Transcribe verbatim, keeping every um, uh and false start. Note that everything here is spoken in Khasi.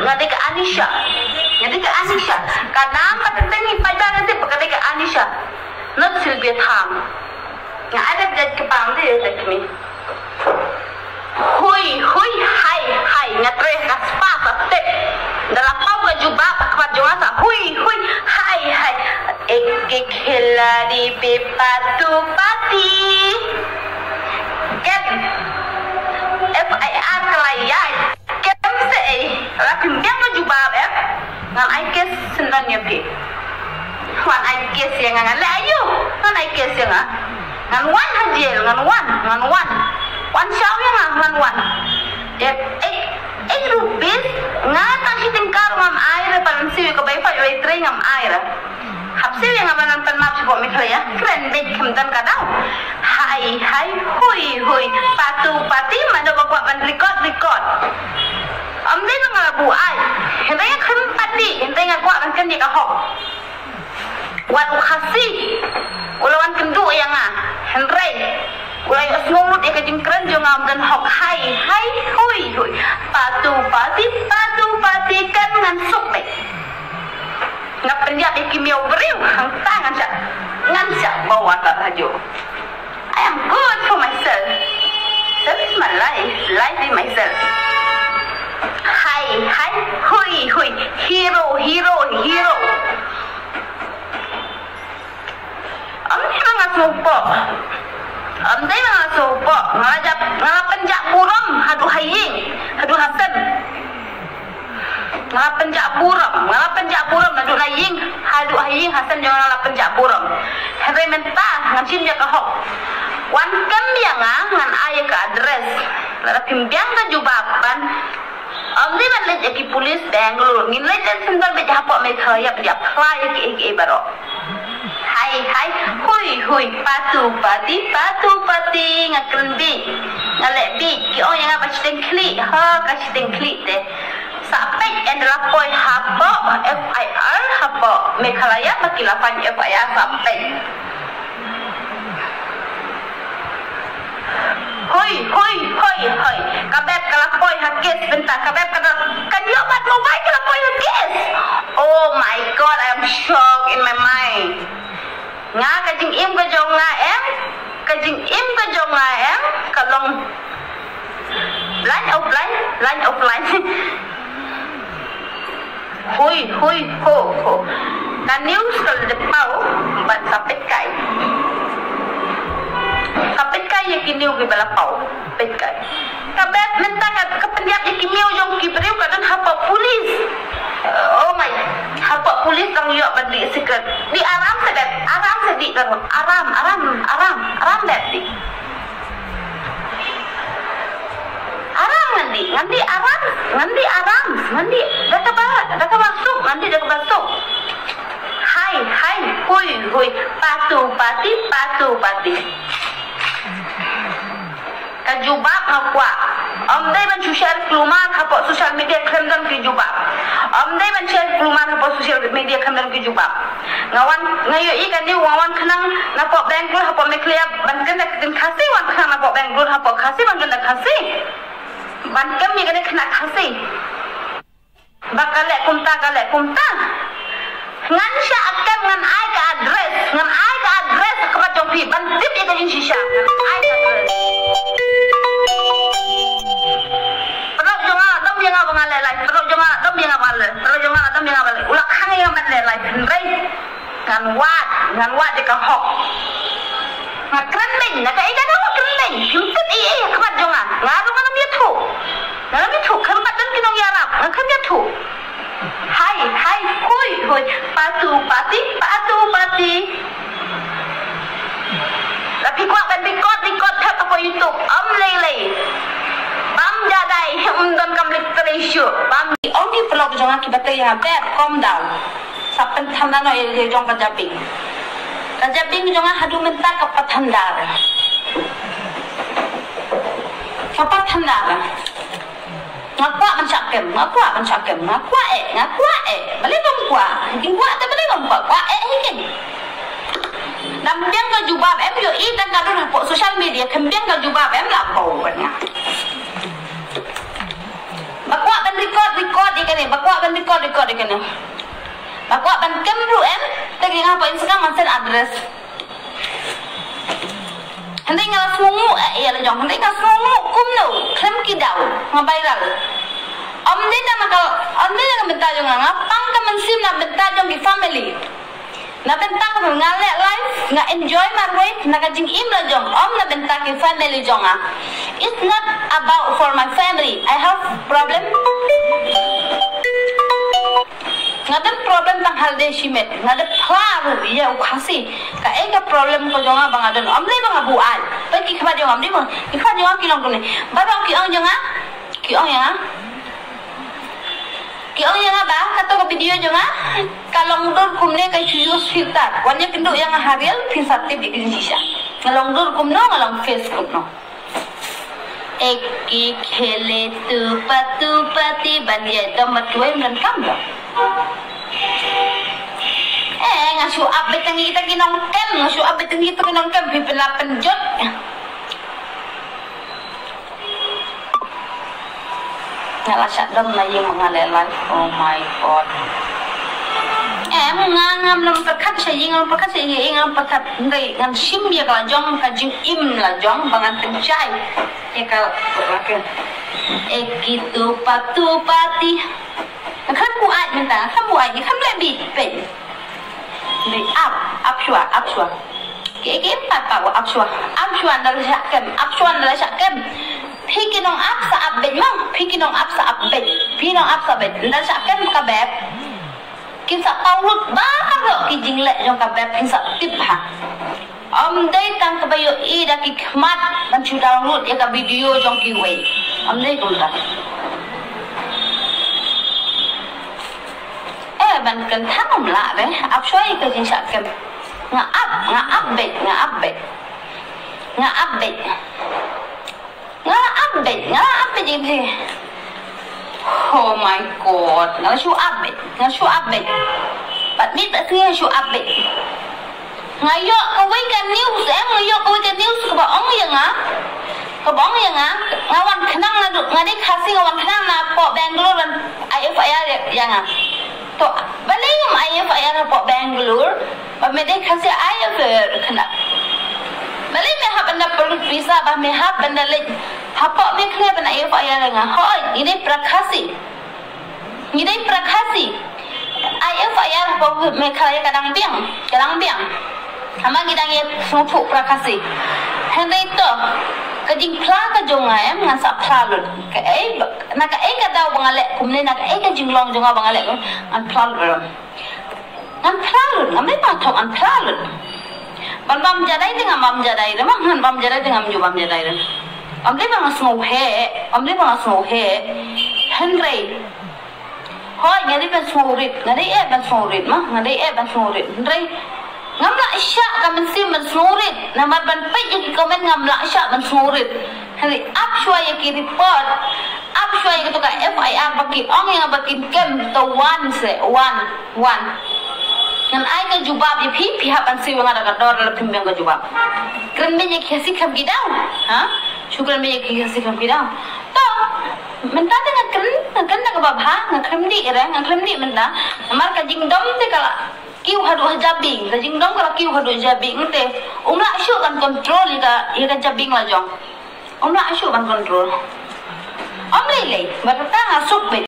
Nga dei ka Anisha. Nga dei ka Anisha. Ka nam ka teng i paidbah nga dei ka dei ka Anisha. Not Sylvia Tham. Nga ada jait ka pang dei da kmi. Hui, hui, hai, hai. Nga treh ka spa ka tep. Da la paw ka jubab ka khmat jong nga sa. Hui, hui, hai, hai. Ek ek khiladi pe patu pati. Ken. F I R ka la ïaid. Kem se ei, la pynbiang ka jubab em. Ngan ai case syndon ïa phi. Ngan ai case ïa nga, ngan leh aïu? Ngan ai case ïa nga. Ngan wan ha jail, ngan wan, ngan wan. Wan shaw ïa nga, ngan wan. Ei, ei, ei rupees, nga tang shi tyngka ruh ngam ai re, palan siew ïa ka bai fa ïa trei ngam ai re. Hap siew ïa nga ban pan map sha Meghalaya. Kren beit khlem don ka daw. Hai, hai, hui, hui. Patu, pati, mano ba kwah ban record, record. Ym dei ba nga la buh ai. Hynrei nga khlem pat dih, hynrei nga kwah ban kren ïa ka hok. Wat u Khasi u la wan kynduh ïa nga. Hynrei u la ïohsngew lut ïa ka jingkren jong nga ym don hok. Hai, hai, hui, hui. Patu, pati, patu, pati, kan ngan suk beit. Nga pynïap ïa ki miaw briew, hangta ngan shah, ngan shah bawa ka hajuh. I am good for myself. Self is my life, life is myself. Hai, hai, hui, hui, hero, hero, hero. Ym dei ba nga sngewpoh. Ym dei ba nga sngewpoh. Nga la jap, nga la pynjah burom haduh ha ïing, haduh ha sem. Nga la pynjah burom, nga la pynjah burom naduh na ïing haduh ha ïing ha sem jong nga la pynjah burom. Hynrei mynta ngan shim ïa ka hok. Wan kem ïa nga ngan ai ïa ka address. Lada phim biang ka jubab ban, ym dei ban leit ïa ki police Bangalore, ngin leit leit sendal beit hapoh Meghalaya ban ïa apply ïa kiei kiei baroh. Hai hai, hui hui, patu pati, patu pati, nga kren beit, nga leh beit, ki ong ïa nga ba shiteng khlieh, ha ka shiteng khlieh te. Sa peit ynda la poi hapoh F I R hapoh Meghalaya ba ki la find F I R sa peit. Hoi hoi hoi hoi. Ka beb ka la poi ha case bynta ka beb ka la, kan ïoh bat mobile ka la poi ha case. Oh my God, I am shocked in my mind. Nga ka jingim ka jong nga em, ka jingim ka jong nga em, ka long line of line, line of line. Hui hui ho ho. Ka news ka la dep paw bad sa peit kai. Sa peit kai ïa ki news kiba la paw. Peit kai. Ka beb mynta ka, ka pynïap ïa ki miaw jong ki briew ka don hapoh police. Oh my. Hapoh police dang ïoh ban dih secret. Dih aram sa beb, aram sa dih, aram, aram, aram, aram beb dih. Aram ngan dih, ngan dih aram, ngan dih aram, ngan dih da kaba, da kaba suk, ngan dih da kaba suk. Hai hai, hui hui, patu pati, patu pati. Ka jubab nga kwah. Ym dei ban shu share kulmar hapoh social media khlem don ki jubab. Ym dei ban share kulmar hapoh social media khlem don ki jubab. Nga wan, nga ïohi kane, nga wan khnang napoh Bangalore hapoh Meghalaya ban kren da ka ktien Khasi, wan khnang napoh Bangalore hapoh Khasi ban kren da Khasi. Ban kem ïa kane khynnah Khasi. Ba ka leh kumta, ka leh kumta. Ngan shah kem, ngan ai ka address, ngan ai ka address ha khmat jong phi ban tip ïa ka jingshisha. Ngan ai ka address. Paralok jong nga, dom ïa nga ba nga leh live. Paralok jong nga, dom ïa nga ba leh. Paralok jong nga, dom ïa nga ba leh. U la khang ïa nga ban leh live. Hynrei ngan wad, ngan wad ïa ka hok. Nga kren beiñ, na kaei kaba nga kren beiñ. Phim tip ei ei ha khmat jong nga. Nga ruh nga nym ïathuh. Nga nym ïathuh, khlem pat don ki nongïarap, nga khlem ïathuh. Hai hai, hui hui, patu pati, patu pati. La phi kwah ban record, record thep hapoh YouTube. Ym lei lei. Bam jadai, ym don kam leit trei shuh. Bam. Ong ki paralok jong nga kiba trei ha beb, calm down. Sa pynthanda noh ïa jong ka jabieng. Ka jabieng jong nga haduh mynta ka pathanda. Ka pathanda. Nga kwah ban shah kem, nga kwah ban shah kem, nga kwah eh, nga kwah eh. Balei bym kwah? Kin kwah te balei bym kwah? Kwah eh hi kin. Dang biang ka jubab em, ïohi tang ka dur hapoh social media, khlem biang ka jubab em la bau bad nga. Ba kwah ban record, record ïa Kane ba kwah ban record, record ïa kane. Ba kwah ban kem ruh em, te ki nga hapoh Instagram ban send address. Hynrei nga la sngewnguh eh ïa la jong, hynrei nga sngewnguh kumno, khlem ki daw, nga viral. Ym dei tang na ka, ym dei na ka bynta jong nga, nga pang ka mynsiem na bynta jong ki family. Na bynta ka nga leh life, nga enjoy marwei, na ka jingim la jong, ym na bynta ki family jong nga. It's not about for my family. I have problem. Nga don problem tang ha lade shimet. Nga don phla ruh ïa u Khasi. Kaei ka problem ka jong nga ba nga don. Ym dei ba nga buaid. Peit ki khmat jong nga, ym dei ba. Ki khmat jong nga ki long kumne. Baroh ki ong jong nga. Ki ong ïa nga. Ki ong ïa nga ba kato ka video jong nga ka long dur kumne, ka shu use filter. Wan ïakynduh ïa nga ha reel phin sa tip ïa ka jingshisha. Nga long dur kumno, nga long face kumno. Ek ki khele tupa tupa ti ban ïa dom ba tuai mlan kam lo. Eh, nga shu ap beit tang ïa kita ki nongkem, nga shu ap beit tang ïa kita ki nongkem, phi pynlap pynjot. Nga la shah dom na ïing ma nga leh live. Oh my God. Em, nga ngam long pyrkhat sha ïing, ngam pyrkhat sha ïing, ngam pyrkhat. Hynrei ngan shim ïa ka la jong, ka jingim la jong ba ngan pynshai ïa ka la ke. Ek ki tupa tupa ti. Nga khlem buaid mynta, nga khlem buaid, nga khlem leh bit peit. Dei ap, ap shuwa, ap shuwa. Ki, ki pat pat wa ap shuwa. Ap shuwa ynda la shah kem, ap shuwa ynda la shah kem. Phi ki nong ap sa ap beit mo, phi ki nong ap sa ap beit. Phi nong ap sa beit. Ynda la shah kem ka beb. Kin sa paw lut baroh ki jingleh jong ka beb, kin sa tip ha. Ym dei tang kaba ïohi da ki khmat ban shu download ïa ka video jong kiwei. Ym dei kumta. Eh, ban kynthang ym lah re, ap shuwa ïa ka jingshah kem. Nga ap, nga ap beit, nga ap beit. Nga ap beit. Nga la ap beit, nga la ap beit ïa phi. Oh my God, nga la shu ap beit, nga la shu ap beit. Bad mih bad sngi nga shu ap beit. Nga ïoh kawei ka news, em, nga ïoh kawei ka news kaba ong ïa nga. Kaba ong ïa nga, nga wan khnang naduh, nga dei Khasi, nga wan khnang napoh Bangalore ban ai F I R ïa nga. To, balei ngam ai F I R hapoh Bangalore? Ba me dei Khasi, ai F I R khnang. Balei me hap ban da pynlut pisa, ba me hap ban da leit hapoh Meghalaya ban ai F I R ïa nga? Hooid, ngi dei para Khasi. Ngi dei para Khasi. Ai F I R hapoh Meghalaya ka dang biang, ka dang biang. Namar ngi dang ïa sngewthuh para Khasi. Hynrei to, ka jingphla ka jong nga, em, ngan sa phla lut. Kaei ba, na kaei ka daw ba nga leh kumne, na kaei ka jinglong jong nga ba nga leh kumne, ngan phla lut. Ngan phla lut, ngam dei ba nga thok, ngan phla lut. Ban bam jadai te ngam bam jadai re, ma ngan bam jadai te ngam ju bam jadai re. Ym dei ba nga sngewheh, ym dei ba nga sngewheh. Hynrei, hooid, nga dei ban sngewrit, nga dei eh ban sngewrit, ma, nga dei eh ban sngewrit. Hynrei ngam lah shah ka mynsiem ban sngewrit. Namar ban peit ïa ki comment ngam lah shah ban sngewrit. Hynrei ap shuwa ïa ki report, ap shuwa ïa kato ka F I R ba ki ong ïa nga ba kin kem, to wan se, wan, wan. Ngan ai ka jubab ïa phi, phi hap ban siew ïa nga da ka dor lada phim biang ka jubab. Kren beit ïa ki Khasi khlem ki daw, ha? Shu kren beit ïa ki Khasi khlem ki daw. To, mynta te nga kren, nga kren da kaba bha, nga khlem dih re, nga khlem dih mynta. Namar ka jingdom te ka la kiew haduh ha jabieng, ka jingdom ka la kiew haduh jabieng te. Um lah shuh ban control ïa ka, ïa ka jabieng la jong. Um lah shuh ban control. Ym lei lei, bad kata nga suk beit,